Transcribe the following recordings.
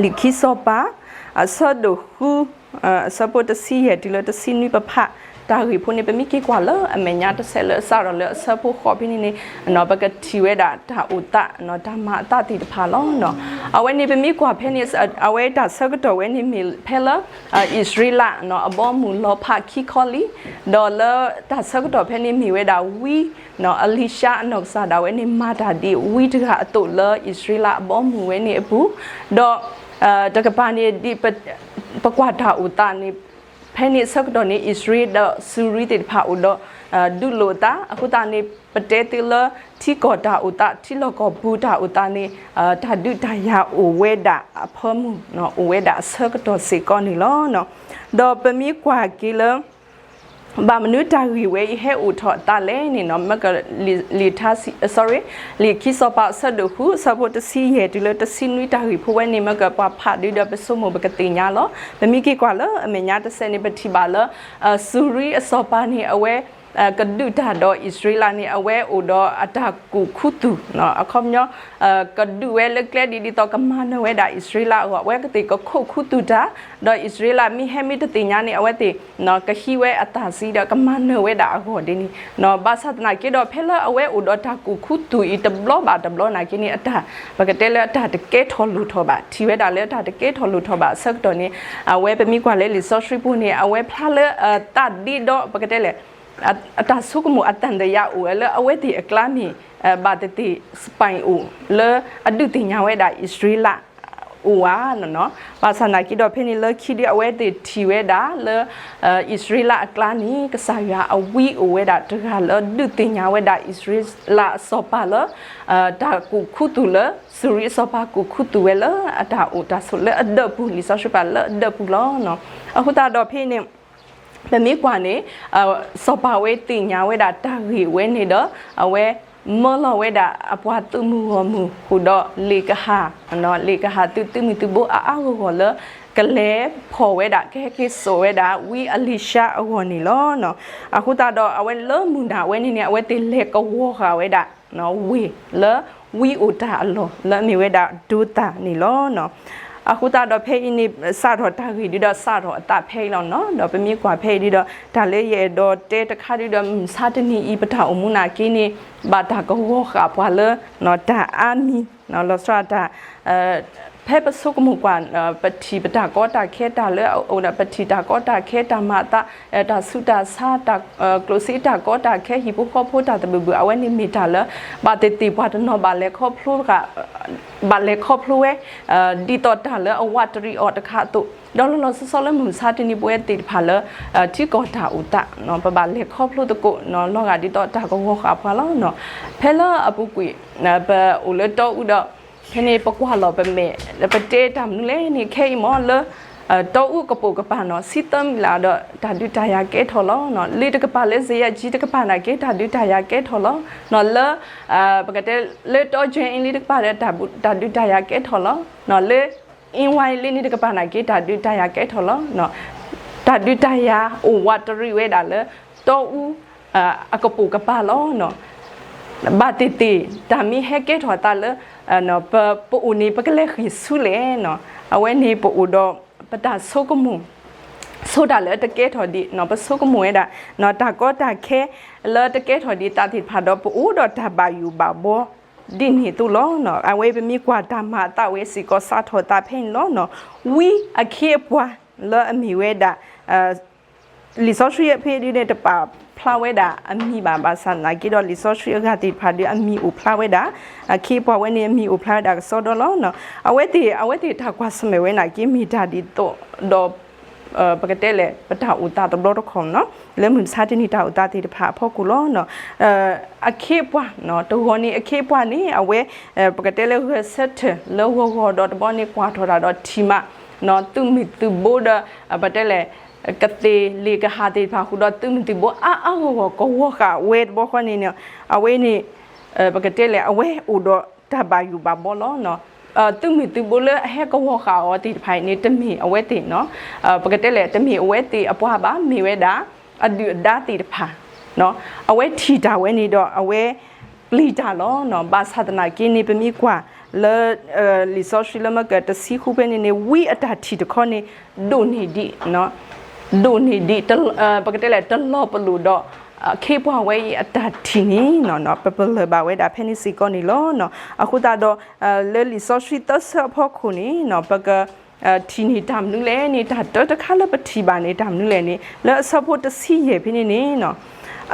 လံာ်ခံစီၤပၤ အဆၢဒိၣ်ဃု အဆၢဖိတဆံယဲၢ်တုၤလၢတဆံနွံ ပဖးတၢ်ဂ့ၢ်ဖိန့ၣ် ပမ့ၢ်က့ၤကွၢ်လၢအမဲာ်ညါတဆဲးလၢအစးထီၣ်လၢအဆၢဖိဃိးဖဲန့ၣ်န့ၣ် ပကထံၣ်ဝဲဒၣ်တၢ်အိၣ်သး တၢ်မၤအသးသ့ၣ်တဖၣ်လီၤ. အဝဲန့ၣ်ပမ့ၢ်ကွၢ်ဖဲန့ၣ် အဝဲတၢ်ဆၢကတီၢ်ဝဲန့ၣ်မ့ၢ်ဖဲလၢ အံၣ်စရ့လး အဘီအမုၢ်လီၤဖးခံခီလံ, ဒီးလၢတၢ်ဆၢကတီၢ်ဖဲန့ၣ်မ့ၢ်ဝဲဒၣ်ဝံ အလံၤၡါအနီၢ်ကစၢ်ဒၣ်ဝဲန့ၣ် မၤတၢ်ဒ်ဝံတဂၤအသိးလၢအံၣ်စရ့လးအဘီအမုၢ်ဝဲန့ၣ်အပူၤ, ဒီးတကပၤန့ၣ်ဒ် ပကွၢ်တၢ်အိၣ်သးန့ၣ် ဖဲန့ၣ်အဆၢကတီၢ်န့ၣ် အံၣ်စရ့လးဒီးစူၤရံသ့ၣ်တဖၣ်အိၣ်ဒီး ဒုးလိာ်အသး, အဃိသတးန့ၣ် ပတဲသ့လၢ ထံကီၢ်တၢ်အိၣ်သး ထံလီၢ်ကီၢ်ပူၤတၢ်အိၣ်သးန့ၣ် တၢ်ဒုးတၢ်ယၤအိၣ်ဝဲဒၣ်အဖၢမုၢ် အိၣ်ဝဲဒၣ်အဆၢကတီၢ်စ့ၢ်ကီးန့ၣ်လီၤ. ဒီးပမ့ၢ်ကွၢ်က့ၤလၢ ဘၣ်မနုၤတၢ်ဂ့ၢ်ဝဲအံၤဟဲအိၣ်ထီၣ်အသးလဲၣ်န့ၣ် မ့ၢ်က လံာ်ထါ လံာ်ခံစီၤပၤအဆၢဒိၣ်ဃု အဆၢဖိတဆံယဲၢ်တုၤလၢတဆံနွံတၢ်ဂ့ၢ်ဖိဝဲန့ၣ် မ့ၢ်ကပှၤဖးဒုဒီးပဆိကမိၣ်ပကသ့ၣ်ညါလီၤ. ပမ့ၢ်က့ၤကွၢ်လၢအမဲာ်ညါတဆဲးန့ၣ် ပထံၣ်ဘၣ်လၢ စူၤရံအစီၤပၤန့ၣ် အဝဲ ကဒုးတၢ်ဒီးအံၣ်စရ့လးန့ၣ် အဝဲအိၣ်ဒီးအတၢ်ကူၣ်ခူသူၣ် အခီပညီ ကဒုးဝဲလၢကျဲဒ်သိးကမၤနၢၤဝဲဒၣ်အံၣ်စရ့လးအဂီၢ် အဝဲကသ့ၣ်ကခိးခူသူၣ်တၢ်, ဒီးအံၣ်စရ့လးမ့ၢ်ဟဲမ့ၢ်တသ့ၣ်ညါန့ၣ် အဝဲသ့ၣ် ကဟံးဝဲအသးစံးဒီးကမၤနၢၤဝဲဒၣ်အဂီၢ်ဒ်န့ၣ်, ဘၣ်ဆၣ်သနာ်က့ဒီး ဖဲလၢအဝဲအိၣ်ဒီးတၢ်ကူၣ်ခူသူၣ်အံၤတဘျီဘၣ်တဘျီနာ်က့န့ၣ် အတၢ် ပကတဲလၢအတၢ်တကဲထီၣ်လိၣ်ထီၣ်ဘၣ်, ထံၣ်ဝဲဒၣ်လၢအတၢ်တကဲထီၣ်လိၣ်ထီၣ်ဘၣ်အဆၢကတီၢ်န့ၣ် အဝဲပမ့ၢ်ကွၢ်လၢလံာ်စီဆှံပူၤန့ၣ် အဝဲဖျါလၢအသးဒ့ဒီး ပကတဲလဲၣ် အတၢ်ဆိကမိၣ်အသံသယအိၣ်ဝဲလၢ အဝဲသ့ၣ်အကျါန့ၣ် ဘၣ်သ့ၣ်သ့ၣ် spy အိၣ်လၢအဒုးသ့ၣ်ညါဝဲဒၣ်အံၣ်စရ့လး အိၣ်ဧါန့ၣ်, ဘၣ်ဆၣ်သနာ်က့ဒီး ဖဲန့ၣ်လၢခံဒု အဝဲသ့ၣ်ထံၣ်ဝဲဒၣ်လၢ အံၣ်စရ့လးအကျါန့ၣ် ကစၢ်ယွၤအဝံအိၣ်ဝဲဒၣ်တဂၤလၢဒုးသ့ၣ်ညါဝဲဒၣ်အံၣ်စရ့လးအစီၤပၤလၢ တၢ်ကူၣ်ခူသူၣ်လၢ စူၤရံအစီၤပၤကူၣ်ခူသူၣ်ဝဲလၢအတၢ်အိၣ်တၢ်ဆိးလၢအဒၢးပူၤ လံာ်စီဆှံပာ်လၢအဒၢးပူၤလီၤ. အဃိသတးဒီးဖဲန့ၣ် ပမ့ၢ်ကွၢ်န့ၣ် စီၤပၤဝဲသ့ၣ်ညါဝဲဒၣ်တၢ်ဂ့ၢ်ဝဲန့ၣ်ဒီး အဝဲမၢလီၤဝဲဒၣ်အပှၤသုးမုၢ်ဂီၢ်မုၢ်ဃုာ်ဒီးလ့ၣ်ကဟၣ်, လ့ၣ်ကဟၣ်သုးသုးမုၢ်သုးဘိအါအါဂီၢ်ဂီၢ်လၢ ကလဲၤဖီၣ်ဝဲဒၣ် ကဟဲက့ၤစိာ်ဝဲဒၣ်ဝံအလံၤၡါအဂီၢ်န့ၣ်လီၤ. အဃိသတးဒီးအဝဲလၢမုၢ်နၤဝဲန့ၣ်န့ၣ် အဝဲသ့ၣ်လဲၤကဝီၤဃာ်ဝဲဒၣ် ဝ့ၢ်လၢဝံအိၣ်တၢ်အလီၢ် လၢအမ့ၢ်ဝဲဒၣ်ဒိသၣ်န့ၣ်လီၤ. အဃိသတးဒီးဖဲအံၤန့ၣ် စးထီၣ်တၢ်ဂ့ၢ်ဒုဒီးစးထီၣ်အသးဖဲအံၤလီၤန့ၣ်, ဒီးပမ့ၢ်ကွၢ်ဖဲအံၤဒုဒီး တၢ်လၢယအဲၣ်ဒိးတဲတခါဒုဒီး မုၢ်မဆါတနံၤအံၤ ပတၢ်အိၣ်မူနာ်က့န့ၣ် ဘၣ်တၢ်ကဝီၤဃာ်ပှၤလၢ တၢ်အါမံၤ လီၤဆီဒၣ်တၢ် ဖဲပဆိကမိၣ်ကွၢ် ပထံၣ်ပတၢ်ကီတၢ်ခဲတၢ်လၢအအိၣ်ဒီး ပထံၣ်တၢ်ကီတၢ်ခဲတၢ်မၤအသး တၢ်ဆူးတၢ်ဆါ ကျိၣ်စ့တၢ်ကီတၢ်ခဲ ဟံၣ်ဖိဃီဖိတၢ်သဘံၣ်ဘုၣ် အဝဲန့ၣ်မ့ၢ်တၢ်လၢ ဘၣ်သ့ၣ်သ့ၣ်ပှၤတနီၤဘၣ်လဲၤခီဖျိ ဘၣ်လဲၤခီဖျိဝဲ ဒ်သိးတၢ်လၢအဝးတရံးအီၤတခါအသိး, ဒီးလီၤလီၤဆီဆီလၢမုၢ်မဆါတနံၤပဝဲသ့ၣ်တဖၣ်လၢ ထံကီၢ်တၢ်အိၣ်သး ပဘၣ်လဲၤခီဖျိသကိး လီၤဂာ်ဒ်သိးတၢ်ကဝီၤဃာ်ပှၤလီၤ. ဖဲလၢအပူၤကွံာ် ပအိၣ်လၢတီအူဒီး ဖဲန့ၣ်ပကွၢ်လီၤပမဲာ် ပတဲတၢ်မနုၤလဲၣ်န့ၣ် ခဲအံၤမ့ၢ်လၢ တီအူကပိာ်ကပၤနီၤ ဆံသၢမံၤလၢ်ဒီး တၢ်ဒုးတၢ်ယၤကဲထီၣ်လီၤ. လ့တကပၤလၢ ဇယးကၠံတကပၤနာ်က့ တၢ်ဒုးတၢ်ယၤကဲထီၣ်လီၤ. လၢ ပကတဲလၢတီ ကၠဲအ့လ့တကပၤဒီး တၢ်ဒုးတၢ်ယၤကဲထီၣ်လီၤ. လၢ အ့ဝါအ့လ့န့ၣ်တကပၤနာ်က့ တၢ်ဒုးတၢ်ယၤကဲထီၣ်လီၤ. တၢ်ဒုးတၢ်ယၤအိၣ်ဝးတရံးဝဲဒၣ်လၢ တီအူ အကပိာ်ကပၤလီၤ. ဘၣ်သ့ၣ်သ့ၣ် တၢ်မ့ၢ်ဟဲကဲထီၣ်အသးလၢ ပအိၣ်န့ၣ် ပကလဲၤဃ့ၢ်ဆူလဲၣ်. အဝဲန့ၣ်ပအိၣ်ဒီး ပတၢ်ဆိကမိၣ် ဆိတၢ်လၢအတကဲထီၣ်ဒံး ပဆိကမိၣ်ဝဲဒၣ် တၢ်ကီတၢ်ခဲ လၢတကဲထီၣ်ဒံးသးသ့ၣ်တဖၣ်ဒီး ပအိၣ်ဒီးတၢ်ဘၣ်ယိၣ်ဘၣ်ဘီ ဒ်န့ၣ်အသိးလီၤ. အဝဲပမ့ၢ်ကွၢ်တၢ်မၤအသးဝဲစ့ၢ်ကီးစးထီၣ်သးဖဲန့ၣ်လီၤ. ဝံအခ့အပှၤလၢအမ့ၢ်ဝဲဒၣ် လံာ်စီဆှံဖဲဒုန့ၣ် တပာ်ဖျါဝဲဒၣ်အမံၤဘၣ်, ဘၣ်ဆၣ်သနာ်က့ဒီး လံာ်စီဆှံအဂၤသ့ၣ်တဖၣ်ဒီးအမံၤအိၣ်ဖျါဝဲဒၣ်, အခ့အပှၤဝဲန့ၣ် အမံၤအိၣ်ဖျါဝဲဒၣ်ကစီဒီလီၤ. အဝဲသ့ၣ် အဝဲသ့ၣ်တၢ်ကွၢ်ဆၢၣ်မဲာ်ဝဲနာ်က့ မ့ၢ်တၢ်ဒ်သိးဒီး ပကတဲလဲၣ် ပတၢ်အိၣ်သးတဘျီတခီၣ်နီၤ လၢမုၢ်မဆါတနံၤတၢ်အိၣ်သးသ့ၣ်တဖၣ်အဖီခိၣ်လီၤ. အခ့အပှၤ တဂီၤန့ၣ် အခ့အပှၤန့ၣ် အဝဲ ပကတဲလၢဂဲၤဆၢထၢၣ်လၢဂီၤဂီၤဒီးတဘျီန့ၣ် ကွၢ်ထီၣ်တၢ်ဒီးထံၣ်မး သုးမုၢ်သုးဘိဒီး ပတဲလဲၣ် ကသ့ၣ်လ့ၣ်ကဟၣ်သ့ၣ်တဖၣ်ဃုာ်ဒီး သုးမုၢ်သုးဘိအါအါဂီၢ်ဂီၢ်ကဝီၤဃာ်ဝဲတဘျီဃီန့ၣ် အဝဲန့ၣ် ပကတဲလဲၣ် အဝဲအိၣ်ဒီးတၢ်ဘၣ်ယိၣ်ဘၣ်ဘီလီၤ. သုးမုၢ်သုးဘိလၢအဟဲကဝီၤဃာ်အီၤသ့ၣ်တဖၣ်အံၤန့ၣ် တမ့ၢ်အဝဲသ့ၣ် ပကတဲလဲၣ် တမ့ၢ်အဝဲသ့ၣ်အပှၤဘၣ် မ့ၢ်ဝဲဒၣ် အဒုၣ်အဒါသ့ၣ်တဖၣ် အဝဲထံၣ်တၢ်ဝဲန့ၣ်ဒီး အဝဲပျံၤတၢ်လီၤ. ဘၣ်ဆၣ်သနာ်က့န့ၣ် ပမ့ၢ်ကွၢ် လၢလံာ်စီဆှံလၢမၢကၢးတဆံဃုဖဲန့ၣ်န့ၣ် ဝံအတၢ်ထံၣ်တခီန့ၣ် ဒိၣ်န့ၢ်ဒံး, ဒိၣ်န့ၢ်ဒံး, ပကတဲလဲၣ် တလီၤပလိာ်ဒီး အခ့အပှၤဝဲအံၤအတၢ်ထံၣ်န့ၣ် ပပလၢၢ်ဘၣ်ဝဲဒၣ်ဖဲန့ၣ်စ့ၢ်ကီးန့ၣ်လီၤ. အဃိသတးဒီး လၢလံာ်စီဆှံသၢဆၢအဖီခိၣ်န့ၣ် ပက ထံၣ်န့ၢ်တၢ်မနုၤလဲၣ်န့ၣ် တၢ်တၢတခါလၢပထံၣ်ဘၣ်န့ၣ် တၢ်မနုၤလဲၣ်န့ၣ် လၢအဆၢဖိတဆံယဲၢ်ဖဲန့ၣ်န့ၣ်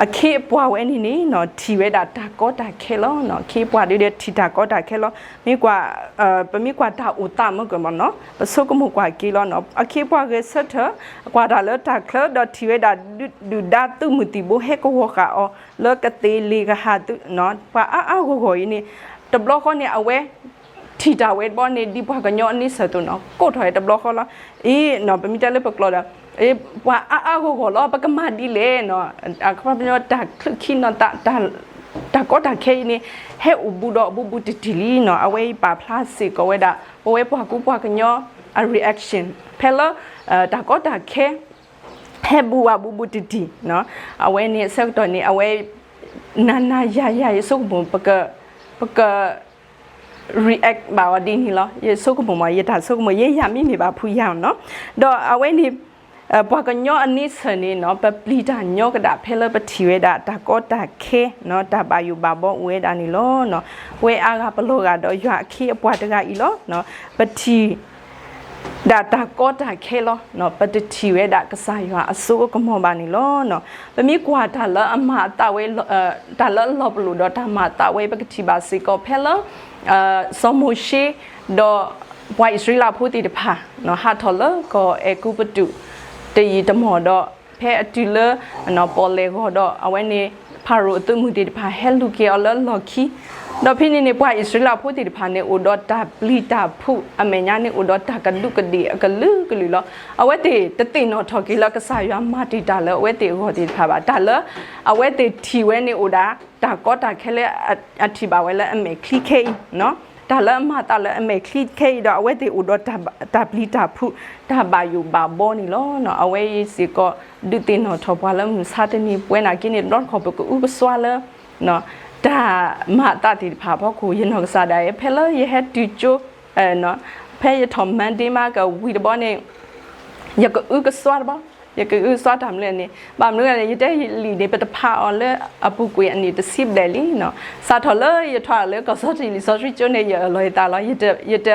အခ့အပှၤဝဲန့ၣ်န့ၣ် ထံၣ်ဝဲဒၣ်တၢ်ကီတၢ်ခဲလီၤ. အခ့အပှၤဒုးဒဲးထံၣ်တၢ်ကီတၢ်ခဲလီၤ. မ့ၢ်ကွၢ် ပမ့ၢ်ကွၢ်တၢ်အိၣ်သးမၢကၢးမ့ၢ်နီၤ ပဆိကမိၣ်ကွၢ်က့ၤလီၤ. အခ့အပှၤဂဲၤဆၢထၢၣ် ကွၢ်တၢ်လၢတၢ်ချၢဒီးထံၣ်ဝဲဒၣ် ဒုၣ်ဒါသုးမုၢ်သံၣ်ဘိဟဲကဝီၤဃာ်အီၤ လၢကသ့ၣ်လ့ၣ်ကဟၣ်သုး ပှၤအါအါဂီၢ်ဂီၢ်အံၤန့ၣ် တဘျီဃီန့ၣ် အဝဲ ထံၣ်တၢ်ဝဲတဘျီန့ၣ် ဒ်ပှၤကညီအန့ဆၢၣ်အသိးနီၤ ကိးထီၣ်ဝဲတဘျီဃီလီၤ. အံၤ ပမ့ၢ်တဲလၢပကျိာ်ဒီး ပှၤအါအါဂီၢ်ဂီၢ်လီၤ ပကမၤဒ်လဲၣ်နီၤ အခီပညီတၢ်ချုးခံနီၤ တၢ်ကီတၢ်ခဲအံၤန့ၣ် ဟဲအိၣ်ဘူးဒီးအဘူးဘူးတံၢ်တံၢ်လံနီၤ အဝဲအံၤပာ်ဖျါစ့ၢ်ကီးဝဲဒၣ် ပဝဲပှၤကူပှၤကညီအ reaction ဖဲလၢ တၢ်ကီတၢ်ခဲ ဟဲဘူးဝးဘူးဘူးတံၢ်တံၢ် အဝဲန့ၣ်အဆၢကတီၢ်န့ၣ် အဝဲ နၤနၤယၤယၤ ယဆိကမိၣ် ပက react ဘၣ်အီၤဒ်န့ၣ်လီၤ. ယဆိကမိၣ်မ့ၢ် ယတၢ်ဆိကမိၣ် ယဲယၤမ့မ့ၢ်ဘၣ်ဖုယၤနီၤ ဒီးအဝဲန့ၣ် ပှၤကညီအန့ဆၢၣ်န့ၣ်နီၤ ပပျံၤတၢ်ညီကဒၣ်ဖဲလၢပထံၣ်ဝဲဒၣ်တၢ်ကီတၢ်ခဲ တၢ်ဘၣ်ယိၣ်ဘၣ်ဘီအိၣ်ဝဲဒၣ်န့ၣ်လီၤ. ပဝဲအါဂၤပလီၤဂာ်ဒီးယွၤအခ့အပှၤတဂၤအံၤလီၤ. ပထံၣ် ဒၣ်တၢ်ကီတၢ်ခဲလီၤ. ပတထံၣ်ဝဲဒၣ်ကစၢ်ယွၤအစိအကမီၤဘၣ်န့ၣ်လီၤ. ပမ့ၢ်ကွၢ်တၢ်လၢအမၤအသးဝဲ တၢ်လၢအလီၤပလိာ်ဒီးတၢ်မၤအသးဝဲ ပကထံၣ်ဘၣ်စ့ၢ်ကီးဖဲလၢ စီၤမိၤၡ့ ဒီးပှၤအံၣ်စရ့လးဖိသ့ၣ်တဖၣ် ဟးထီၣ်လၢကီၢ်အဲၤကူပတူး တယံာ်တမီၢ်ဒီး ဖဲအတုၤလၢ ပီၣ်လဲၣ်ဂီၤဒီး အဝဲန့ၣ် ဖၤရိၤအသုးမုၢ်သ့ၣ်တဖၣ်ဟဲလူၤက့ၤအီၤလၢလီၢ်ခံ ဒီးဖဲန့ၣ်န့ၣ် ပှၤအံၣ်စရ့လးဖိသ့ၣ်တဖၣ်န့ၣ် အိၣ်ဒီးတၢ်ပျံၤတၢ်ဖုး အမဲာ်ညါန့ၣ်အိၣ်ဒီးတၢ်ကဒူးကဒ့ၣ်အကလုာ်ကလုာ်လီၤ. အဝဲသ့ၣ်တသ့ၣ်နီၣ်ထီၣ်က့ၤလၢကစၢ်ယွၤမၤတ့ၢ်တၢ်လၢအဝဲသ့ၣ်အဂီၢ်သ့ၣ်တဖၣ်ဘၣ်. တၢ်လၢအဝဲသ့ၣ်ထံၣ်ဝဲန့ၣ်အိၣ်ဒၣ် တၢ်ကီတၢ်ခဲလၢအထံၣ်ဘၣ်ဝဲလၢအမဲာ်ချံခဲအံၤ တၢ်လၢအမၤအသးလၢအမဲာ်ချံခဲအံၤဒီး အဝဲသ့ၣ်အိၣ်ဒီးတၢ်ပျံၤတၢ်ဖုး တၢ်ဘၣ်ယိၣ်ဘၣ်ဘီန့ၣ်လီၤ. အဝဲအံၤစ့ၢ်ကီး ဒုးသ့ၣ်နီၣ်ထီၣ်ပှၤလၢမုၢ်ဆါတနံၤ ပဝဲနာ်က့န့ၣ် တဘျီတခီၣ်ပကအုကစွါလၢ တၢ်မၤအသးသ့ၣ်တဖၣ်အဖီခိၣ် ယနီၢ်ကစၢ်ဒၣ်အံၤ ဖဲလၢယဟဲတုၤကၠိ ဖဲယထီၣ် Monday မးကဝံၤတဘျီန့ၣ် ယကအုကစွါတဘျီ, ယကအုကစွါတၢ်မနုၤလဲၣ်န့ၣ် ဘၣ်မနုၤလဲၣ်န့ၣ် ယတဲလံာ်န့ၣ် ပတဖးအီၤလၢအပူၤကွံာ်အနံၣ်တဆံဘျဲၣ်လံနီၤ, စးထီၣ်လၢယထီၣ်လၢကီၢ်စီၤတံၢ်လံာ်စီဆှံကၠိန့ၣ် ယအၢၣ်လီၤယသးလီၤ, ယတ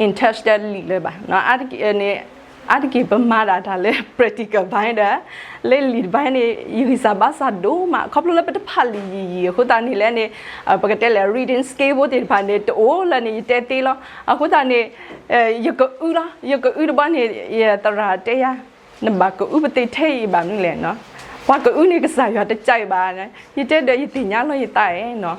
in touch ဒီးလံာ်လၢၤဘၣ်. အါတက့ၢ်ပမၤဒၣ်တၢ်လၢ practical ဘၣ်ဒီး လၢလံာ်တဘၣ်န့ၣ် ယဂံၢ်စၢ်ဘါစၢ်ဒိၣ်မး ခီဖျိလၢပတဖးလံာ်ယံာ်ယံာ်အဃိသတးန့ၣ်လဲၣ်န့ၣ် ပကတဲလဲၣ် reading skill ဖိသ့ၣ်တဖၣ်န့ၣ် တအိၣ်လၢန့ၣ် ယတဲသ့လီၤ. အဃိသတးန့ၣ် ယကအုလီၤ, ယကအုတဘျီန့ၣ် ယသရၣ်တဲယၤ နဘၣ်ကအုပသ့ၣ်ထဲအံၤဘၣ်မနုၤလဲၣ်နီၤ, ပှၤကအုန့ၣ်ကစၢ်ယွၤတကးအံၤဘၣ်, ယတဲဒီးယသ့ၣ်ညါလီၤယသးဧါနီၤ.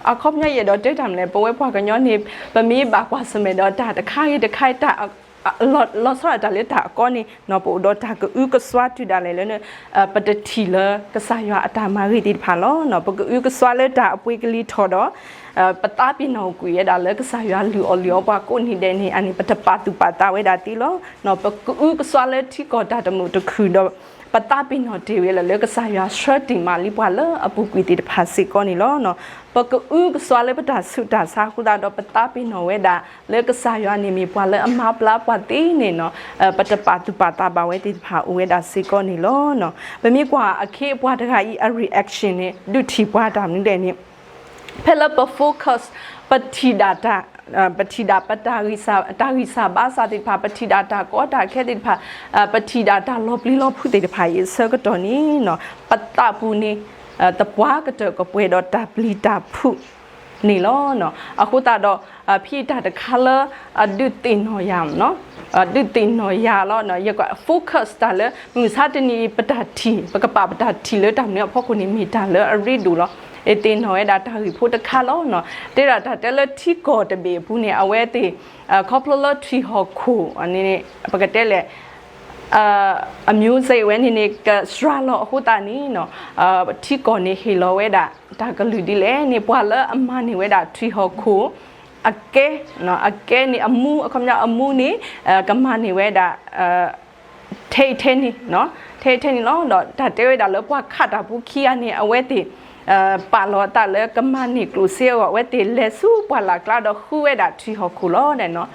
အခီပညီယအဲၣ်ဒိးတဲတၢ်မနုၤလဲၣ် ပဝဲပှၤကညီန့ၣ် ပမ့ၢ်ဘၣ်ကွၢ်ဆၢၣ်မဲာ်ဒီးတၢ်တခါဂ့ၤတခါ တၢ် လီၤဆီဒၣ်တၢ်လၢတၢ်အကီန့ၣ်နီၤ ပအိၣ်ဒီးတၢ်ကအုကစွါတုၤဒၣ်လဲာ်လၢ ပတထံၣ်လၢကစၢ်ယွၤအတၢ်မၤဂ့ၤသ့ၣ်တဖၣ်လီၤ. ပကအုကစွါလၢတၢ်အပှ့ၤကလံၤထီၣ်ဒီး ပသးပ့ၤနီၣ်ကွံာ်ဝဲဒၣ်လၢကစၢ်ယွၤလုၢ်အီၣ်လုၢ်အီပှၤကိးနံၤဒဲးန့ၣ် အန့ၣ် ပတပာ်သူၣ်ပာ်သးဝဲဒၣ်သ့လီၤ. ပကအုကစွါလၢထံကီၢ်တၢ်တမုာ်တခုၣ်ဒီး ပသးပ့ၤနီၣ်တ့ၢ်ဝဲလၢလၢကစၢ်ယွၤဆှၢတ့ၢ်မးလံပှၤလၢအပူၤကွံာ်သ့ၣ်တဖၣ်စ့ၢ်ကီးန့ၣ်လီၤ. ပကအုကစွါလၢပတၢ်ဆူးတၢ်ဆါအဃိသတးဒီး ပသးပ့ၤနီၣ်ဝဲဒၣ်လၢကစၢ်ယွၤန့ၣ်မ့ၢ်ပှၤလၢအမၤပျၢ်ပှၤသ့န့ၣ်နီၤ ပတပာ်သူၣ်ပာ်သးဘၣ်ဝဲသ့ၣ်တဖၣ်အိၣ်ဝဲဒၣ်စ့ၢ်ကီးန့ၣ်လီၤ. ပမ့ၢ်ကွၢ်အခ့အပှၤတဂၤအံၤအ reaction န့ၣ် ဒုးထံၣ်ပှၤတၢ်မနုၤလဲၣ်န့ၣ် ဖဲလၢပ focus ပထံၣ်ဒၣ်တၢ် ပထံၣ်ဒၣ်ပတၢ်ဂံၢ်စၢ်ဘါစၢ်သ့ၣ်တဖၣ် ပထံၣ်ဒၣ်တၢ်ကီတၢ်ခဲသ့ၣ်တဖၣ် ပထံၣ်ဒၣ်တၢ်လီၤပျံၤလီၤဖုးသ့ၣ်တဖၣ်အံၤအဆၢကတီၢ်န့ၣ်နီၤ ပသးပူၤန့ၣ် သပှၢ်ကတၢၢ်ကပှဲၤဒီးတၢ်ပျံၤတၢ်ဖုးန့ၣ်လီၤ. အဃိသတးဒီး ဖဲအံၤတၢ်တခါလၢ အဒုးသ့ၣ်နီၣ်ယၤ ဒုးသ့ၣ်နီၣ်ယၤလီၤ ယက focus တၢ်လၢ မုၢ်မဆါတနံၤအံၤ ပတၢ်ထံၣ် ပကပာ်ပတၢ်ထံၣ်လၢတၢ်မနုၤအဖီခိၣ်န့ၣ် မ့ၢ်တၢ်လၢအရ့ဒိၣ်လီၤ. ယသ့ၣ်နီၣ်ဝဲဒၣ်တၢ်ဂ့ၢ်ဖိတခါလီၤ. တဲဒၣ်တၢ်တဲလၢထံကီၢ်တဘ့ၣ်အပူၤန့ၣ် အဝဲသ့ၣ် ခီဖျိလၢထွံၣ်ဟီၣ်ခိၣ်န့ၣ် ပကတဲလဲၣ် အမျိုးစိတ် ဝဲန့ၣ်န့ၣ် ကစှၤလီၤအဃိသတးန့ၣ် ထံကီၢ်န့ၣ်ဟ့ၣ်လီၤဝဲဒၣ် တၢ်ကလုၢ်ဒ်လဲၣ်န့ၣ် ပှၤလၢအမၤန့ၢ်ဝဲဒၣ်ထွံၣ်ဟီၣ်ခိၣ် အကဲ အကဲန့ၣ်အမူ အခီပညီအမူန့ၣ် ကမၤန့ၢ်ဝဲဒၣ် ထဲအံၤထဲန့ၣ် ထဲအံၤထဲန့ၣ်လီၤ. ဒီးတၢ်တဲဝဲဒၣ်လၢပှၤခးတၢ်ဖိခံဂၤန့ၣ် အဝဲသ့ၣ် ပာ်လီၤအသးလၢကမၤန့ၢ်ကျိၣ်စ့အဂီၢ် အဝဲသ့ၣ်လဲၤဆူပှၢ်လၢ်ကျါဒီးဃုဝဲဒၣ်ထံဟီၣ်ခိၣ်လီၤ.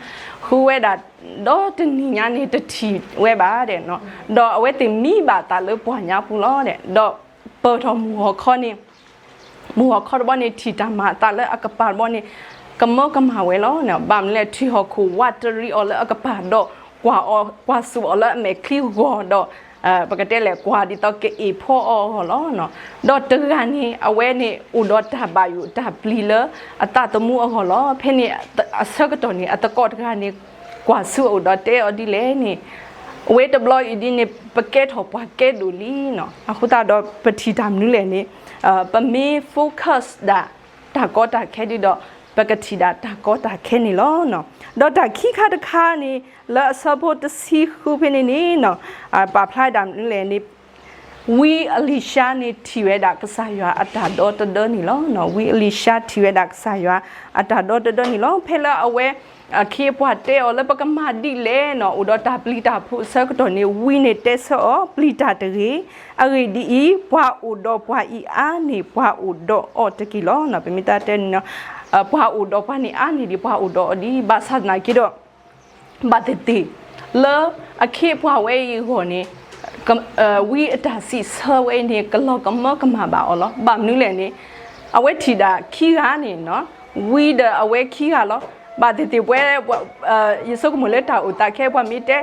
ဃုဝဲဒၣ်ဒီးတနံၤညါန့ၣ် တထံၣ်ဝဲဘၣ်ဒီး ဒီးအဝဲသ့ၣ်မံဘၣ်အသးလၢပှၢ်ညါပူၤလီၤ. ဒီးပၢၢ်ထီၣ်မုၢ်ဂီၤခီန့ၣ် မုၢ်ဂီၤခီတဘျီန့ၣ် ထံၣ်တၢ်မၤအသးလၢအကပၤတဘျီန့ၣ် ကမၢကမၣ်ဝဲလီၤ. ဘၣ်မနုၤလဲၣ် ထံဟီၣ်ခိၣ်ဝးတရံးအီၤလၢအကပၤဒီး ကွၢ်အီၤကွၢ်ဆူၣ်အီၤလၢအမဲာ်ချံဂီၤဒီး ပကတဲလဲၣ် ကွၢ်ဒ်သိးကအ့ၣ်ဖီအီၤအဂီၢ်လီၤ. ဒီးတဂၤန့ၣ် အဝဲန့ၣ်အိၣ်ဒီးတၢ်ဘၣ်ယိၣ်တၢ်ပျံၤလၢအသးသမူအဂီၢ်လီၤ. ဖဲန့ၣ်အဆၢကတီၢ်န့ၣ် အသကိးတဂၤန့ၣ် ကွၢ်ဆူၣ်အအိၣ်ဒီးတဲအီၤဒ်လဲၣ်န့ၣ် အဝဲတဘျီအံၤဒ်န့ၣ် ပကဲထီၣ်ပှၤကဲဒိၣ်လံနီၤ. အဃိသတးဒီးပထံၣ်တၢ်မနုၤလဲၣ်န့ၣ် ပမ့ၢ် focus ဒၣ်တၢ်ကီတၢ်ခဲဒ်ဒီး ပကထံၣ်ဒၣ်တၢ်ကီတၢ်ခဲန့ၣ်လီၤ. ဒီးတၢ်ခံခါတခါန့ၣ် လၢအဆၢဖိတဆံဃုဖဲန့ၣ်န့ၣ် ပာ်ဖျါဒၣ်မနုၤလဲၣ်န့ၣ် ဝံအလံၤၡါန့ၣ်ထံၣ်ဝဲဒၣ်ကစၢ်ယွၤအတၢ်ဒီတဒၢန့ၣ်လီၤ. ဝံအလံၤၡါထံၣ်ဝဲဒၣ်ကစၢ်ယွၤအတၢ်ဒီတဒၢန့ၣ်လီၤ. ဖဲလၢအဝဲ အခ့အပှၤတဲအီၤလၢပကမၤဒ်လဲၣ်နီၤ အိၣ်ဒီးတၢ်ပျံၤတၢ်ဖုးအဆၢကတီၢ်န့ၣ် ဝံန့ၣ်တဲဆၢအီၤ ပျံၤတၢ်တဂ့ၤ, အဂ့ၢ်ဒ်အံၤ ပှၤအိၣ်ဒီးပှၤအံၤအါန့ၢ်ပှၤအိၣ်ဒီးအီၤတက့ၢ်လီၤ. ပမ့ၢ်တဲန့ၣ် ပှၤအိၣ်ဒီးပှၤန့ၣ်အါန့ၢ်ဒံး ပှၤအိၣ်ဒီးအီၤဒံး ဘၣ်ဆၣ်သနာ်က့ဒီး ဘၣ်သ့ၣ်သ့ၣ် လၢအခ့အပှၤဝဲအံၤအဂီၢ်န့ၣ် ဝံအတၢ်စံးဆၢဝဲအံၤန့ၣ် ကလီၤကမၢကမၣ်ဘၣ်အီၤလီၤ. ဘၣ်မနုၤလဲၣ်န့ၣ် အဝဲထံၣ်ဒၣ်ခံဂၤန့ၣ်နီၤ ဝံဒီးအဝဲခံဂၤလီၤ. ဘၣ်သ့ၣ်သ့ၣ်ပဝဲ ယဆိကမိၣ်လၢတၢ်အိၣ်သးခဲ ပှၤမ့ၢ်တဲ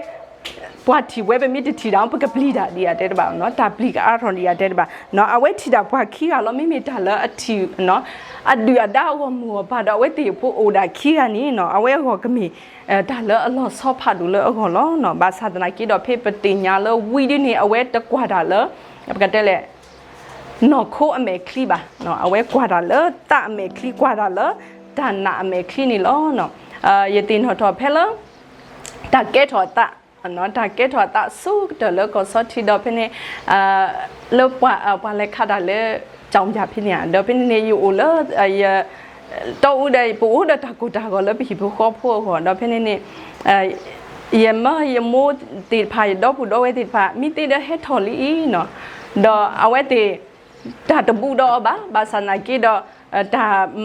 ပှၤထံၣ်ဝဲ ပမ့ၢ်တထံၣ်ဒၣ် ပကပျံၤတၢ်ဒံးဧါတဲတဘၣ်နီၤ တၢ်ပျံၤကအါထီၣ်ဒံးဧါတဲတဘၣ်နီၤ အဝဲထံၣ်ဒၣ်ပှၤခံဂၤလီၤ. မ့မ့ၢ်တၢ်လၢအထံၣ် အဒုၣ်အဒါအဂီၢ်မုၢ်ဂီၢ်ပၤဒီး အဝဲသ့ၣ်ဖိအိၣ်ဒၣ်ခံဂၤန့ၣ်နီၤ အဝဲအဂီၢ်ကမ့ၢ် တၢ်လၢအလီၤဆီဖးဒိၣ်လၢအဂီၢ်လီၤ. ဘၣ်ဆၣ်သနာ်က့ဒီး ဖဲပသ့ၣ်ညါလၢဝံဒ်န့ၣ် အဝဲတကွၢ်တၢ်လၢ ပကတဲလဲၣ် နီၢ်ခိအမဲာ်ချံဘၣ်. အဝဲကွၢ်တၢ်လၢသးအမဲာ်ချံ ကွၢ်တၢ်လၢတၢ်နာ်အမဲာ်ချံန့ၣ်လီၤ. ယသ့ၣ်နီၣ်ထီၣ်ဖဲလၢ တၢ်ကဲထီၣ်အသး တၢ်ကဲထီၣ်အသးဆူကတၢၢ်လၢကီၢ်ဆီထံးဒီးဖဲန့ၣ် လၢပှၤလဲၤခးတၢ်လၢ ကၠီၣ်ယၣ်ဖဲန့ၣ်ဧါ ဒီးဖဲန့ၣ်န့ၣ် ယအိၣ်လၢ တီအူဒီး ပအိၣ်ဒီးတၢ်ကိၢ်တၢ်ဂီၤလၢပဟံၣ်ဖိဃီဖိအဂီၢ် ဒီးဖဲန့ၣ်န့ၣ် ယမၢယမိၢ်သ့ၣ်တဖၣ် ယဒီပုၢ်ဒီဝဲၢ်သ့ၣ်တဖၣ် မံသ့ဒီးဟဲထီၣ်လံအံၤနီၤ ဒီးအဝဲသ့ၣ် တၢ်တဘူးဒီးအီၤဘၣ် ဘၣ်ဆၣ်သနာ်က့ဒီး တၢ်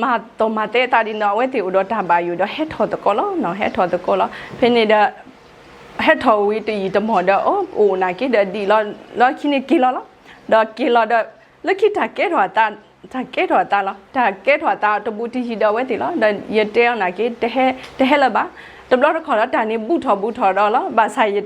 မၤသီၣ်မၤသဲအသးဒ်န့ၣ် အဝဲသ့ၣ်အိၣ်ဒီးတၢ်ဘၣ်ယိၣ်ဒီးဟဲထီၣ်သကိးလီၤ ဟဲထီၣ်သကိးလီၤ. ဖဲန့ၣ်ဒီး ဟဲထီၣ်ဝံၤတယံာ်တမီၢ်ဒီး အိၣ်အိၣ်နာ်က့ဒီးဒံးလီၤ လီၢ်ခံန့ၣ်က့ၤလီၤလီၤ ဒီးက့ၤလီၤဒီး လၢခံတၢ်ကဲထီၣ်အသး တၢ်ကဲထီၣ်အသးလီၤ တၢ်ကဲထီၣ်အသးတဘူးတယံာ်ဒီးအဝဲသ့ၣ်လီၤ ဒီးယတဲအီၤနာ်က့ တဟဲလၢၤဘၣ် တဘျီတခီၣ်ဒီးတၢ်န့ၣ်ဘူးထီၣ်ဘူးထီၣ်ဒီးလီၤ ဘၣ်ဆၣ်ယတဲနာ်က့ တဟဲ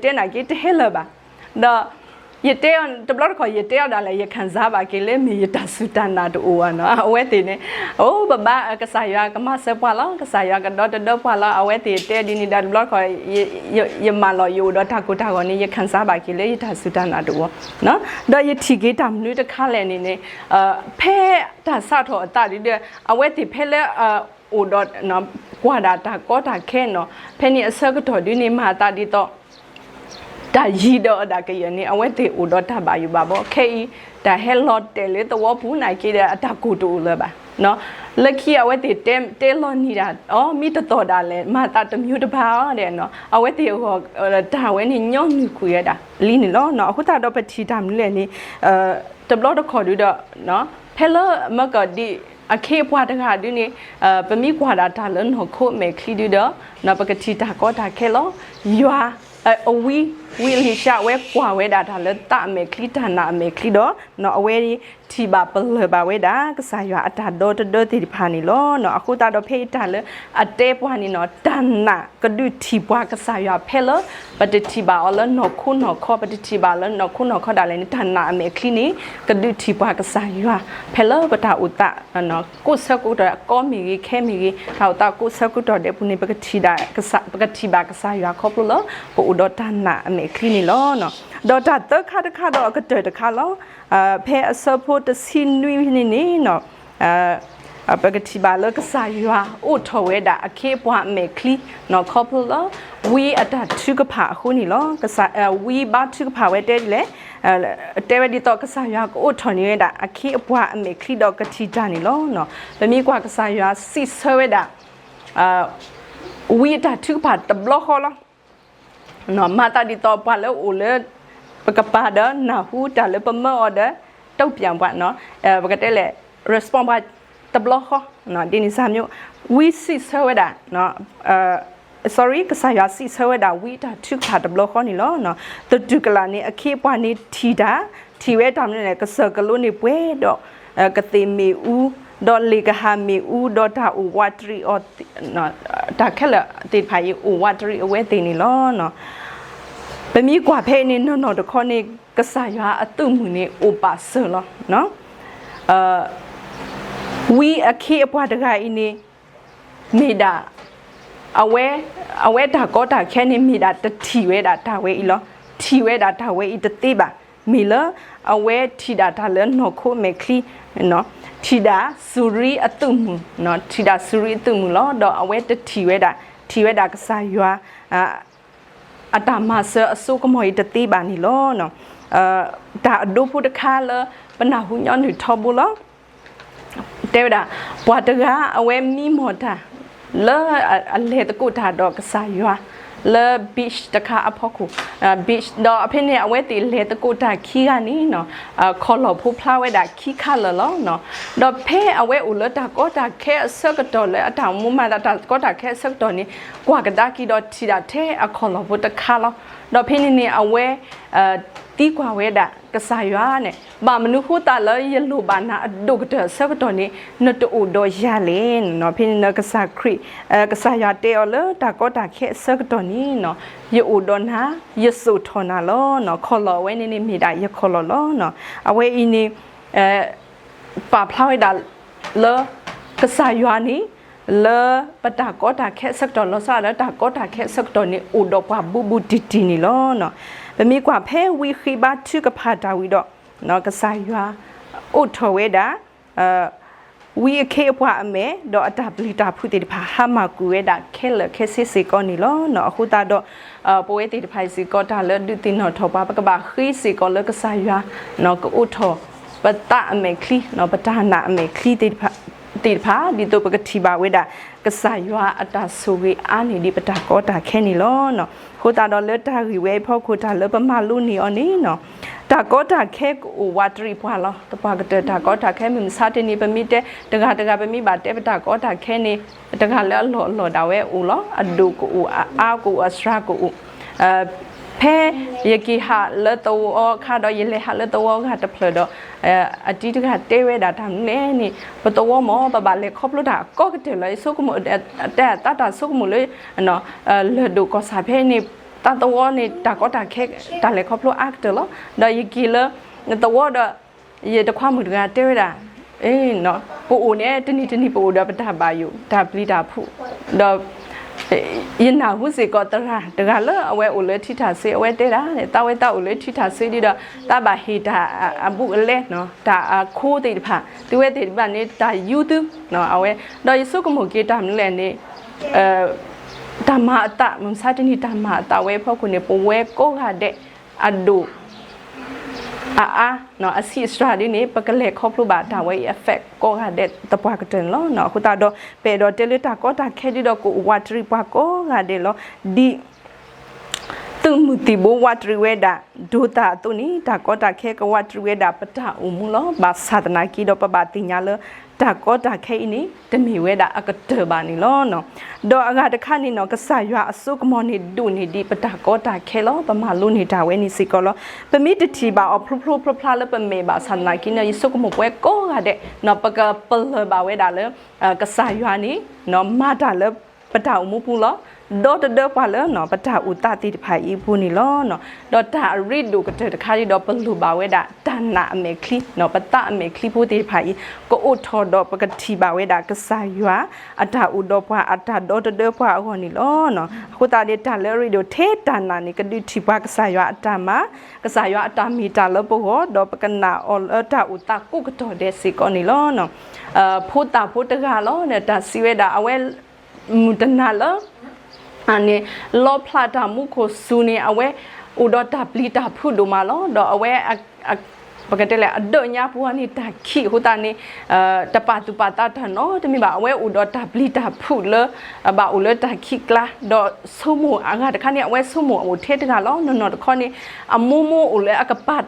လၢၤဘၣ် ဒီး ယတဲအီၤ တဘျီတခီၣ် ယတဲအီၤဒၣ်လဲာ် ယခံစားဘၣ်က့ၤလၢ မ့ၢ်ယတၢ်စူၢ်တၢ်နာ်တအိၣ်ဘၣ်နီၤ အဝဲသ့ၣ်န့ၣ် အိၣ်ပဘၣ် ကစၢ်ယွၤကမၤစၢၤပှၤလီၤ ကစၢ်ယွၤကဒီတဒၢပှၤလီၤ အဝဲသ့ၣ်တဲဒ်န့ၣ်ဒီး တဘျီတခီၣ် ယမၢလီၤ ယအိၣ်ဒီးတၢ်ကိၢ်တၢ်ဂီၤန့ၣ် ယခံစားဘၣ်က့ၤလၢ ယတၢ်စူၢ်တၢ်နာ်တအိၣ် ဒီးယထံၣ်က့ၤတၢ်မနုၤတခါလဲၣ်န့ၣ်န့ၣ် ဖဲတၢ်စးထီၣ်အသးဒ်ဒီး အဝဲသ့ၣ်ဖဲလၢ အိၣ်ဒီး ကွၢ်ဒၣ်တၢ်ကီတၢ်ခဲနီၤ ဖဲန့ၣ်အဆၢကတီၢ်ဒ်န့ၣ် မၤအသးဒ်သိး တၢ်ယံၤဒီးအီၤဒၣ်ကယၢၢ်န့ၣ် အဝဲသ့ၣ်အိၣ်ဒီးတၢ်ဘၣ်ယိၣ်ဘၣ်ဘီ ခဲအံၤ တၢ်ဟဲလီၤတဲာ်လၢသဝီပူၤနာ်က့ဒီး အတၢ်ကိၢ်တအိၣ်လၢၤဘၣ် လၢခံအဝဲသ့ၣ်တဲလီၤနံၤဒၣ် အီ မံတသီၣ်ဒၣ်လဲာ် မၤသးတမံၤတဘၣ်အီၤဒီး အဝဲသ့ၣ်အဂီၢ် တၢ်ဝဲန့ၣ် ညီနုၢ်ကွံာ်ဝဲဒၣ်လံန့ၣ်လီၤ. အဃိသတးဒီးပထံၣ်တၢ်မနုၤလဲၣ်န့ၣ် တဘျီတခီၣ်ဒုဒီး ဖဲလၢမၢကီၢ်ဒံး အခ့အပှၤတဂၤဒုန့ၣ် ပမ့ၢ်ကွၢ်ဒၣ်တၢ်လၢနီၢ်ခိအမဲာ်ချံဒုဒီး ပကထံၣ်တၢ်ကီတၢ်ခဲလီၤ. ယွၤ အဝံ ဝံအလံၤၡါ အဝဲကွၢ်ဝဲဒၣ်တၢ်လၢသးအမဲာ်ချံ တၢ်နာ်အမဲာ်ချံဒီး အဝဲထံၣ်ဘၣ်ပလၢၢ်ဘၣ်ဝဲဒၣ် ကစၢ်ယွၤအတၢ်ဒီတဒၢသ့ၣ်တဖၣ်န့ၣ်လီၤ. အဃိသတးဒီးဖဲအံၤတၢ်လၢအတဲပှၤန့ၣ်နီၤ တၢ်နာ်ကဒုးထံၣ်ပှၤကစၢ်ယွၤဖဲလၢ ပတထံၣ်ဘၣ်အီၤလၢနီၢ်ခိနီၢ်ခီ ပတထံၣ်ဘၣ်လၢနီၢ်ခိနီၢ်ခီဒၣ်လဲာ်န့ၣ် တၢ်နာ်အမဲာ်ချံန့ၣ် ကဒုးထံၣ်ပှၤကစၢ်ယွၤ ဖဲလၢပတၢ်အိၣ်သး ကိးဆၢကိးကတီၢ် ကီမ့ၢ်ဂ့ၤ ခဲမ့ၢ်ဂ့ၤ တၢ်အိၣ်သးကိးဆၢကိးကတီၢ်ဒဲးပူၤန့ၣ် ပကထံၣ်ဒၣ် ပကထံၣ်ဘၣ်ကစၢ်ယွၤခီဖျိလၢ ပအိၣ်ဒီးတၢ်နာ်အမဲာ်ချံန့ၣ်လီၤ. ဒီးတၢ်သၢခါတခါဒီးအကတၢၢ်တခါလီၤ. ဖဲအဆၢဖိတဆံနွံန့ၣ်န့ၣ် ပကထံၣ်ဘၣ်လၢကစၢ်ယွၤအိးထီၣ်ဝဲဒၣ်အခ့အပှၤအမဲာ်ချံ ခီဖျိလၢ ဝံအတၢ်ထုကဖၣ်အဃိန့ၣ်လီၤ. ဝံဘါထုကဖၣ်ဝဲတဲဒ်လဲၣ်, တဲဝဲဒ်သိးကစၢ်ယွၤကအိးထီၣ်န့ၢ်ဝဲဒၣ်အခ့အပှၤအမဲာ်ချံဒီးကထံၣ်တၢ်န့ၣ်လီၤ. ပမ့ၢ်ကွၢ်ကစၢ်ယွၤစံးဆၢဝဲဒၣ် ဝံအတၢ်ထုကဖၣ်တဘျီဃီလီၤ. မၤသးဒ်သိးပှၤလၢအိၣ်လၢ ပကပၤဒီးနၢ်ဟူတၢ်လၢပမၢအီၤဒီး တုံ့ပြန်ပှၤ ပကတဲလဲၣ် respond ပှၤတဘျီဃီ, ဒ်န့ၣ်စၢ်မ့ၢ် ဝံစံးဆၢဝဲဒၣ် sorry ကစၢ်ယွၤစံးဆၢဝဲဒၣ်ဝံအတၢ်ထုကဖၣ်တဘျီဃီန့ၣ်လီၤ. သတူၢ်ကလာ်န့ၣ် အခ့အပှၤန့ၣ်ထံၣ်တၢ်, ထံၣ်ဝဲတၢ်မနုၤလဲၣ်, ကစၢၢ်ကလိန့ၣ်ပှဲၤဒီး ကသ့ၣ်မ့ၣ်အူ, ဒီးလ့ၣ်ကဟၣ်မ့ၣ်အူ, ဒီးတၢ်အိၣ်ဝးတရံးအီၤ တၢ်ခဲလၢာ်သ့ၣ်တဖၣ်အံၤ အိၣ်ဝးတရံးအဝဲသ့ၣ်န့ၣ်လီၤ. ပမ့ၢ်ကွၢ်ဖဲအံၤန့ၣ် နီၢ်နီၢ်တခီန့ၣ် ကစၢ်ယွၤအသုးမုၢ်န့ၣ်အိၣ်ပာ်စၢၤလီၤ. ဝံအခ့အပှၤတဂၤအံၤန့ၣ် မ့ၢ်ဒၣ် အဝဲ အဝဲတၢ်ကီတၢ်ခဲန့ၣ် မ့ၢ်ဒၣ်တထံၣ်ဝဲဒၣ်တၢ်ဝဲအံၤလီၤ. ထံၣ်ဝဲဒၣ်တၢ်ဝဲအံၤတသ့ဘၣ်. မ့ၢ်လၢ အဝဲထံၣ်ဒၣ်တၢ်လၢနီၢ်ခိမဲာ်ချံ, ထံၣ်ဒၣ်စူၤရံအသုးမုၢ်, ထံၣ်ဒၣ်စူၤရံအသုးမုၢ်လီၤ. ဒီးအဝဲတထံၣ်ဝဲဒၣ် ထံၣ်ဝဲဒၣ်ကစၢ်ယွၤ အတၢ်မၤစၢၤအစိကမီၤအံၤတသ့ဘၣ်န့ၣ်လီၤ. တၢ်အဒိဖိတခါလၢ ပနၢ်ဟူညီနုၢ်ထီဘိလီၤ. တဲဝဲဒၣ် ပှၤတဂၤအဝဲမံမီၢ်တၢ် လၢအလဲၤသကိးတၢ်ဒီးကစၢ်ယွၤ လၢ beach တခါအဖီခိၣ်, beach ဒီးဖဲန့ၣ် အဝဲသ့ၣ်လဲၤသကိးတၢ်ခံဂၤန့ၣ် ခီၣ်လီၢ်ဖိဖျါဝဲဒၣ်ခံခါလၢာ်လီၤ. ဒီးဖဲအဝဲအိၣ်လၢတၢ်ကီတၢ်ခဲအဆၢကတီၢ်လၢအတၢ်အိၣ်မူမၤသးတၢ်ကီတၢ်ခဲအဆၢကတီၢ်န့ၣ် ကွၢ်ကဒါက့ၤဒီးထံၣ်ဒၣ်ထဲအခီၣ်လီၢ်ဖိတခါလီၤ. ဒီးဖဲန့ၣ်န့ၣ် အဝဲ သံကွၢ်ဝဲဒၣ် ကစၢ်ယွၤန့ၣ် ဘၣ်မနုၤဃိသတးလၢယလိၣ်ဘၣ်နၤအဒိၣ်ကတၢၢ်အဆၢကတီၢ်န့ၣ် နတအိၣ်ဒီးယၤလဲၣ်. ဖဲန့ၣ် ကစၢ်ခရံာ် ကစၢ်ယွၤတဲအီၤလၢတၢ်ကီတၢ်ခဲအဆၢကတီၢ်န့ၣ် ယအိၣ်ဒီးနၤ, ယစိာ်ထီၣ်နၤလီၤ. ခီၣ်လီၢ်အဝဲန့ၣ်န့ၣ်မ့ၢ်ဒၣ်ယခီၣ်လီၢ်လီၤ. အဝဲအံၤန့ၣ် ပာ်ဖျါဝဲဒၣ်လၢ ကစၢ်ယွၤန့ၣ် လၢပတၢ်ကီတၢ်ခဲအဆၢကတီၢ် လီၤဆီဒၣ်တၢ်ကီတၢ်ခဲအဆၢကတီၢ်န့ၣ် အိၣ်ဒီးပှၤဘူးဘူးတံၢ်တံၢ်န့ၣ်လီၤ. ပမ့ၢ်ကွၢ်ဖဲဝံဃ့ဘါထုကဖၣ်တၢ်ဝံၤဒီး ကစၢ်ယွၤအိးထီၣ်ဝဲဒၣ် ဝံအခ့အပှၤအမဲာ် ဒီးအတၢ်ပျံၤတၢ်ဖုးသ့ၣ်တဖၣ် ဟါမၢ်ကွံာ်ဝဲဒၣ်ခဲလၢာ်ခဲဆ့စ့ၢ်ကီးန့ၣ်လီၤ. အဃိသတးဒီး ပဝဲသ့ၣ်တဖၣ်အံၤစ့ၢ်ကီး တၢ်လၢဒုးသ့ၣ်နီၣ်ထီၣ်ပှၤ ပကဘၣ်ဃ့စ့ၢ်ကီးလၢကစၢ်ယွၤ ကအိးထီၣ်ပသးအမဲာ်ချံ ပတၢ်နာ်အမဲာ်ချံသ့ၣ်တဖၣ် ဒ်သိးပကထံၣ်ဘၣ်ဝဲဒၣ် ကစၢ်ယွၤအတၢ်ဆိၣ်ဂ့ၤအါန့ၢ်ဒံးပတၢ်ကီတၢ်ခဲန့ၣ်လီၤ. အဃိသတးဒီးလၢတၢ်ဂ့ၢ်ဝဲအဖီခိၣ် တၢ်လၢပမၤလိန့ၢ်အီၤန့ၣ် တၢ်ကီတၢ်ခဲကအိၣ်ဝးတရံးပှၤလီၤ. သပှၢ်ကတၢၢ်တၢ်ကီတၢ်ခဲ မုၢ်မဆါတနံၤ ပမ့ၢ်တဲ တဂၤတဂၤ ပမ့ၢ်ဘၣ်တဲပတၢ်ကီတၢ်ခဲန့ၣ် တဂၤလၢအလီၢ်အလီၢ်ဒၣ်ဝဲအိၣ်လီၤ. အဒိၣ်ကအိၣ် အအါကအိၣ် အစှၤကအိၣ် ဖဲယက့ၤဟးလၢသဝီအခါဒီး ယလဲၤဟးလၢသဝီအဂၤတဖျၢၣ်ဒီး အတံၤတဂၤတဲဝဲဒၣ်တၢ်မနုၤလဲၣ်န့ၣ် ပသဝီမ့ၢ် ပဘၣ်လဲၤခီဖျိတၢ်အကီကတၢၢ်လီၤ. ယဆိကမိၣ် တဲအသးတၢ်ဆိကမိၣ်လၢ လၢၢ်ဒိၣ်ကီၢ်ဆၣ်ဖဲန့ၣ် တၢ်သဝီန့ၣ် တၢ်ကီတၢ်ခဲ တၢ်လဲၤခီဖျိအါကတၢၢ်လီၤ. ဒီးယက့ၤလၢ သဝီဒီး ယတခွါမုၣ်တဂၤတဲဝဲဒၣ် ပအိၣ်န့ၣ် တနံၤတနံၤပအိၣ်ဒီးပတၢ်ဘၣ်ယိၣ် တၢ်ပျံၤတၢ်ဖုး ဒီး ယနၢ်ဟူစ့ၢ်ကီးသရၣ်တဂၤလၢအဝဲအိၣ်လၢထံထၣ်စ့ အဝဲတဲဒၣ် သးဝဲသးအိၣ်လၢထံထၣ်စ့ဒီး သးဘၣ်ဟ့ၣ်တၢ်အဘူးအလဲ တၢ်အခိသ့ၣ်တဖၣ် သုဝဲသ့ၣ်တဖၣ်န့ၣ် တၢ်ယူသု အဝဲ ဒီးယဆိကမိၣ်က့ၤတၢ်မနုၤလဲၣ်န့ၣ် တၢ်မၤအသး မုၢ်မဆါတနံၤ တၢ်မၤအသးဝဲအဖီခိၣ်န့ၣ် ပဝဲကိးဂၤဒဲး အဒိၣ် အအါ အဆံးအစှၤဒ်န့ၣ် ပကလဲၤခီဖျိဘၣ်တၢ်ဝဲအံၤ affect ကိးဂၤဒဲးသပှၢ်ကတၢၢ်န့ၣ်လီၤ. အဃိသတးဒီး ပအဲၣ်ဒိးတဲလၢတၢ်ကီတၢ်ခဲဒ်ဒီး ကအိၣ်ဝးတရံးပှၤကိးဂၤဒဲးလီၤ. ဒ် သုးမုၢ်သံၣ်ဘိဝးတရံးဝဲဒၣ် ဒိသၣ်အသိးန့ၣ် တၢ်ကီတၢ်ခဲကဝးတရံးဝဲဒၣ်ပတၢ်အိၣ်မူလီၤ. ဘၣ်ဆၣ်သနာ်က့ဒီး ပဘၣ်သ့ၣ်ညါလၢ တၢ်ကီတၢ်ခဲအံၤန့ၣ် တမ့ၢ်ဝဲဒၣ်အကတၢၢ်ဘၣ်န့ၣ်လီၤ. ဒီးအဂၤတခါန့ၣ်နီၤ ကစၢ်ယွၤအစိကမီၤန့ၣ် ဒိၣ်န့ၢ်ဒံးပတၢ်ကီတၢ်ခဲလီၤ. ပမၤလိန့ၢ်တၢ်ဝဲန့ၣ်စ့ၢ်ကီးလီၤ. ပမ့ၢ်တထံၣ်ဘၣ်အီၤဖျိဖျိဖျါဖျါလၢပမဲာ်ဘၣ်ဆၣ်သနာ်က့န့ၣ် ယဆိကမိၣ်ပဝဲကိးဂၤဒဲး ပကပလၢၢ်ဘၣ်ဝဲဒၣ်လၢ ကစၢ်ယွၤန့ၣ် မၤတၢ်လၢပတၢ်အိၣ်မူပူၤလီၤ. ဒီတဒၢပှၤလၢ ပတၢ်အိၣ်သးသ့ၣ်တဖၣ်အံၤအပူၤန့ၣ်လီၤ. ဒီးတၢ်အရ့ဒိၣ်ကတၢၢ်တခါအံၤဒီး ပလိၣ်ဘၣ်ဝဲဒၣ် တၢ်နာ်အမဲာ်ချံ ပသးအမဲာ်ချံဖိသ့ၣ်တဖၣ်အံၤ ကအိၣ်ထီၣ်ဒီးပကထံၣ်ဘၣ်ဝဲဒၣ် ကစၢ်ယွၤ အတၢ်အိၣ်ဒီးပှၤ အတၢ်ဒီတဒၢပှၤအဂီၢ်န့ၣ်လီၤ. အဃိသတးန့ၣ် တၢ်လၢအရ့ဒိၣ်ထဲတၢ်နာ်န့ၣ် ကဒုးထံၣ်ပှၤကစၢ်ယွၤအတၢ်မၤ ကစၢ်ယွၤအတၢ်မ့ၢ်တၢ်လၢပဂီၢ် ဒီးပကနာ်အီၤလၢတၢ်အိၣ်သးကိးကတီၢ်ဒဲးစ့ၢ်ကီးန့ၣ်လီၤ. ဖိသၣ်ဖိတဂၤလီၤ တၢ်စံးဝဲဒၣ် အဝဲ မုၢ်တနၤလၢ န့ၣ် လီဖျးတၢ်မူခိၣ်စူၤန့ၣ် အဝဲအိၣ်ဒီးတၢ်ပျံၤတၢ်ဖုးဒိၣ်မးလီၤ. ဒီးအဝဲ ပကတဲလဲၣ် အဒၢးညါပူၤန့ၣ် တၢ်ခံးအဃိသတးန့ၣ် တပာ်သူၣ်ပာ်သးတၢ်နီတမံၤဘၣ်. အဝဲအိၣ်ဒီးတၢ်ပျံၤတၢ်ဖုးလၢ ဘၣ်အိၣ်လၢတၢ်ခံးကျါ ဒီးဆိကမိၣ်အဂၤတခါန့ၣ် အဝဲဆိကမိၣ်အိၣ်ထဲတဂၤလီၤ. နီၢ်နီၢ်တခီန့ၣ် အမိၢ်မိၢ်အိၣ်လၢအကပၤ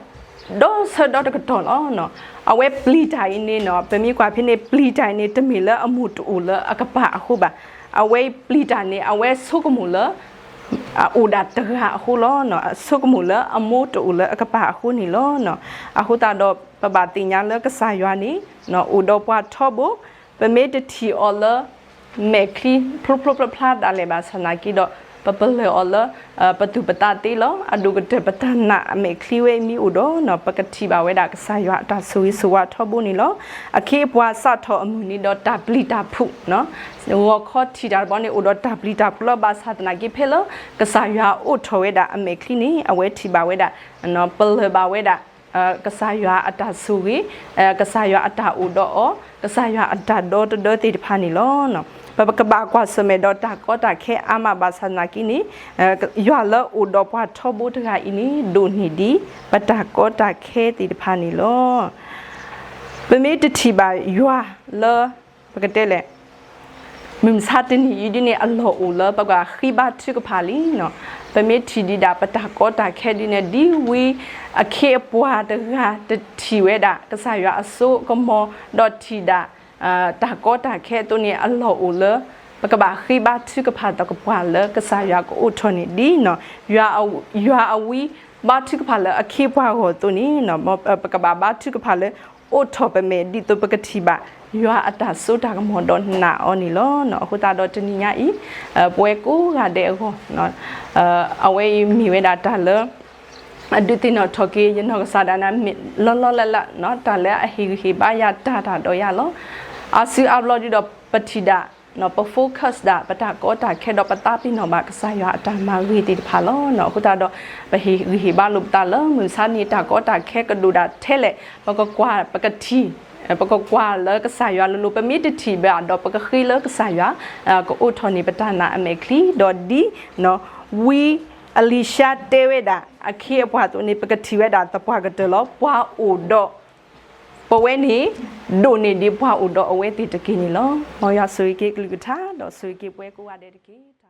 ဒီဆၢဒီတကတီၢ်လီၤ. အဝဲပျံၤတၢ်အံၤန့ၣ် ပမ့ၢ်ကွၢ်ဖဲန့ၣ် ပျံၤတၢ်အံၤန့ၣ် တမ့ၢ်လၢအမိၢ်တအိၣ်လၢအကပၤအဃိဘၣ်. အဝဲပျံၤတၢ်န့ၣ် အဝဲဆိကမိၣ်လၢ အအိၣ်ဒၣ်တဂၤအဃိလီၤ. အဆိကမိၣ်လၢအမိၢ်တအိၣ်လၢအကပၤအဃိန့ၣ်လီၤ. အဃိသတးဒီး ပဘၣ်သ့ၣ်ညါလၢကစၢ်ယွၤန့ၣ် အိၣ်ဒီးပှၤထီဘိ, ပမ့ၢ်တထံၣ်အီၤလၢ မဲာ်ချံ ဖျိဖျိဖျါဖျါဒၣ်လဲာ်ဘၣ်ဆၣ်သနာ်က့ဒီး ပပလၢၢ်အီၤလၢ ပသူၣ်ပသးသ့လီၤ. အဒိၣ်ကတၢၢ် ပတၢ်နာ်အမဲာ်ချံဝဲမ့ၢ်အိၣ်ဒီး ပကထံၣ်ဘၣ်ဝဲဒၣ်ကစၢ်ယွၤအတၢ်ဆိၣ်ဂ့ၤဆိၣ်ဝါထီဘိန့ၣ်လီၤ. အခ့အပှၤစးထီၣ်အမုၢ်နံၤဒီးတၢ်ပျံၤတၢ်ဖုး ဂီၤခီထံၣ်တၢ်တဘျီန့ၣ် အိၣ်ဒီးတၢ်ပျံၤတၢ်ဖုးလီၤ. ဘၣ်ဆၣ်သနာ်က့ဖဲလၢ ကစၢ်ယွၤအိးထီၣ်ဝဲဒၣ်အမဲာ်ချံန့ၣ် အဝဲထံၣ်ဘၣ်ဝဲဒၣ် ပလၢၢ်ဘၣ်ဝဲဒၣ် ကစၢ်ယွၤအတၢ်ဆိၣ်ဂ့ၤ, ကစၢ်ယွၤအတၢ်အိၣ်ဒီးအီၤ, ကစၢ်ယွၤအတၢ်ဒီတဒၢသ့ၣ်တဖၣ်န့ၣ်လီၤ. ပကဘၣ်ကွၢ်ဆၢၣ်မဲာ်ဒီးတၢ်ကီတၢ်ခဲအါမးဘၣ်ဆၣ်သနာ်က့န့ၣ် ယွၤလၢအိၣ်ဒီးပှၤထီဘိတဂၤအံၤန့ၣ် ဒိၣ်န့ၢ်ဒံး ပတၢ်ကီတၢ်ခဲသ့ၣ်တဖၣ်န့ၣ်လီၤ. ပမ့ၢ်တထံၣ်ဘၣ်ယွၤလၢ ပကတဲလဲၣ် မုၢ်မဆါတနံၤအံၤဒ်န့ၣ် အလီၢ်အိၣ်လၢပကဃ့ဘါထုကဖၣ်လံန့ၣ်, ပမ့ၢ်ထံၣ်ဒံးဒၣ်ပတၢ်ကီတၢ်ခဲဒ်န့ၣ် ဒ်ဝံအခ့အပှၤတဂၤတထံၣ်ဝဲဒၣ် ကစၢ်ယွၤအစိကမီၤ ဒီးထံၣ်ဒၣ် တၢ်ကီတၢ်ခဲအသိးန့ၣ် အလီၢ်အိၣ်လၢ ပကဘၣ်ဃ့ဘါထုကဖၣ်သပှၢ်လၢကစၢ်ယွၤကအိးထီၣ်န့ၢ်ဒံးန့ၣ်, ယွၤအဝံ ဘါထုကဖၣ်လၢအခ့အပှၤအဂီၢ်အသိးန့ၣ် ပကဘၣ်ဘါထုကဖၣ်လၢ အိးထီၣ်ပမဲာ်ဒ်သိးပကထံၣ်ဘၣ် ယွၤအတၢ်စိတၢ်ကမီၤဒီးနာ်အီၤန့ၣ်လီၤ. အဃိသတးဒီးတနံၤညါအံၤ ပဝဲကိးဂၤဒဲးအဂီၢ် အဝဲအံၤမ့ၢ်ဝဲဒၣ်တၢ်လၢ အဒုးသ့ၣ်နီၣ်ထီၣ်က့ၤ ယနီၢ်ကစၢ်ဒၣ်နၤမ့ၢ်လီၤလီၤလၢ်လၢ် တၢ်လၢအဟ့ၣ်ဂံၢ်ဟ့ၣ်ဘါယၤတၢ်တၢ်ဒီးယၤလီၤ. အါစုအါဘျီဒ်ဒီးပထံၣ်ဒၣ် ပ focus ဒၣ် ပတၢ်ကီတၢ်ခဲဒီးပသးပ့ၤနီၣ်ဘၣ်ကစၢ်ယွၤအတၢ်မၤဂ့ၤသ့ၣ်တဖၣ်လီၤ. အဃိသတးဒီး ပဟ့ၣ်ဂံၢ်ဟ့ၣ်ဘါလိာ်ပသးလၢမုၢ်မဆါတနံၤတၢ်ကီတၢ်ခဲကဒိၣ်ဒၣ်ထဲလဲၣ် ပကကွၢ်ပကထံၣ် ပကကွၢ်လၢကစၢ်ယွၤလိၤလိၤ ပမ့ၢ်တထံၣ်ဘၣ်ဒီး ပကဃ့လၢကစၢ်ယွၤ ကအိးထီၣ်န့ၢ်ပတၢ်နာ်အမဲာ်ချံ ဒီးဒ် ဝံအလံၤၡါတဲဝဲဒၣ် အခ့အပှၤအသိးန့ၣ် ပကထံၣ်ဝဲဒၣ်သပှၢ်ကတၢၢ်လီၤ. ပှၤအိၣ်ဒီး ပဝဲန့ၣ် ဒိၣ်န့ၢ်ဒံးပှၤအိၣ်ဒီးအဝဲသ့ၣ်တက့ၢ်န့ၣ်လီၤ. မ်ယွၤဆိၣ်ဂ့ၤက့ၤကလုၢ်ကထါ ဒီးဆိၣ်ဂ့ၤက့ၤပဝဲကိးဂၤဒဲးတက့ၢ်.